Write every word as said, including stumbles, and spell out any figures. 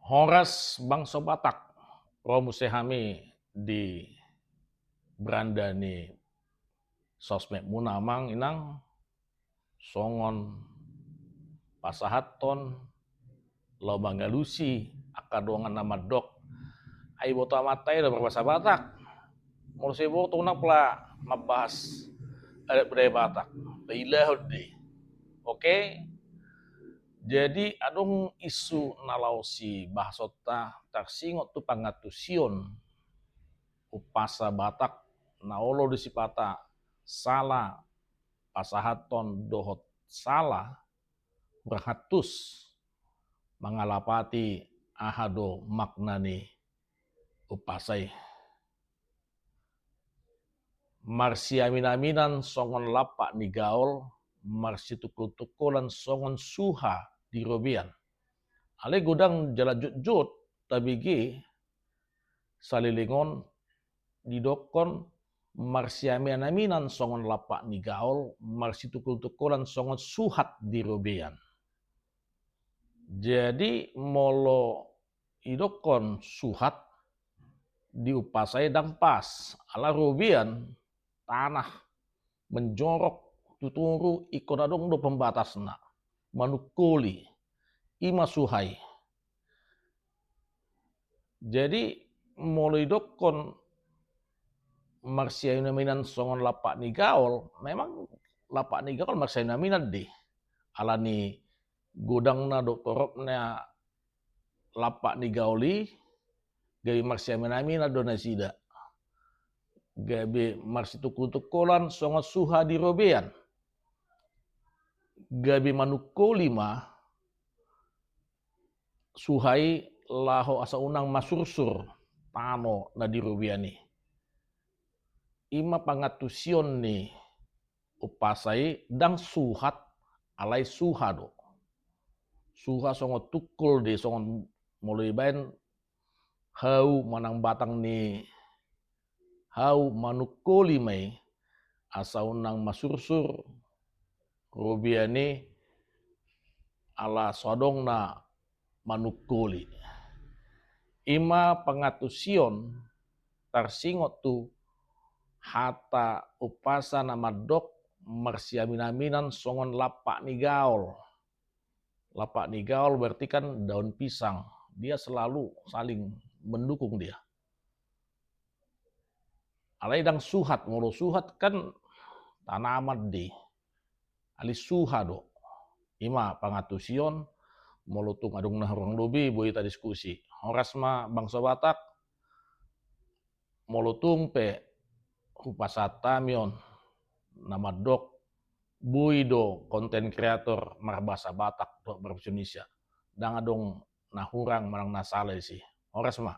Horas bangso Batak, ro muse hami di beranda ni sosmed muna, amang inang, songon pasahathon laho mangalusi angka dongan na mandok, ai boto amanta i do marbahasa Batak. Molo so diboto, unang pola mambahas adat budaya Batak, pailahon do i. Oke. Jadi adong isu na laho sibahasonta tarsingot tu pangantusion umpasa Batak na olo do sipata sala pasahathon dohot sala hurang antus mangalapati aha do makna ni umpasa i. Marsiaminaminan songon lampak ni gaol, marsitungkoltungkolan songon suha di robean. Alai godang jala jotjot tabege saleleng on didokkon marsiaminaminan songon lampak ni gaol, marsitungkoltungkolan songon suhat di robean. Jadi molo didokkon suhat di umpasa i ndang pas, ala robean, tanah, menjorok tu toru, ingkon adong do pembatasna, manungkoli, i ma suha i. Jadi molo didokkon marsiaminaminan songon lampak ni gaol, memang lampak ni gaol marsiaminaminan do i. Ala ni godangna dohot toropna lampak ni gaol i, gabe marsiaminaminan do nasida. Gabe marsitungkoltungkolan songon suha di robean. Gabe manungkoli ma suha i laho asa unang masursur tano na di robean i. I ma pangantusion ni umpasa i, ndang suhat, alai suha do. Suha songon tungkol do i, songon molo dibaen hau manang batang ni hau, manungkoli ma i asa unang masursur robean i, ala so adong na manungkoli. I ma pangantusion tarsingot tu hata umpasa na mandok marsiaminaminan songon lampak ni gaol. Lampak ni gaol berarti kan daun pisang, dia selalu saling mendukung dia. Alai ndang suhat, molo suhat kan tanaman do i. Alai suha do. I ma pangantusion, molo tung adong na hurang lobi boi tadiskusi. Horas ma bangso Batak, molo tung pe hupasahat hami on na mandok boi do konten kreator marbahasa Batak dohot marbahasa Indonesia. Ndang adong na hurang manang na sala disi. Horas ma.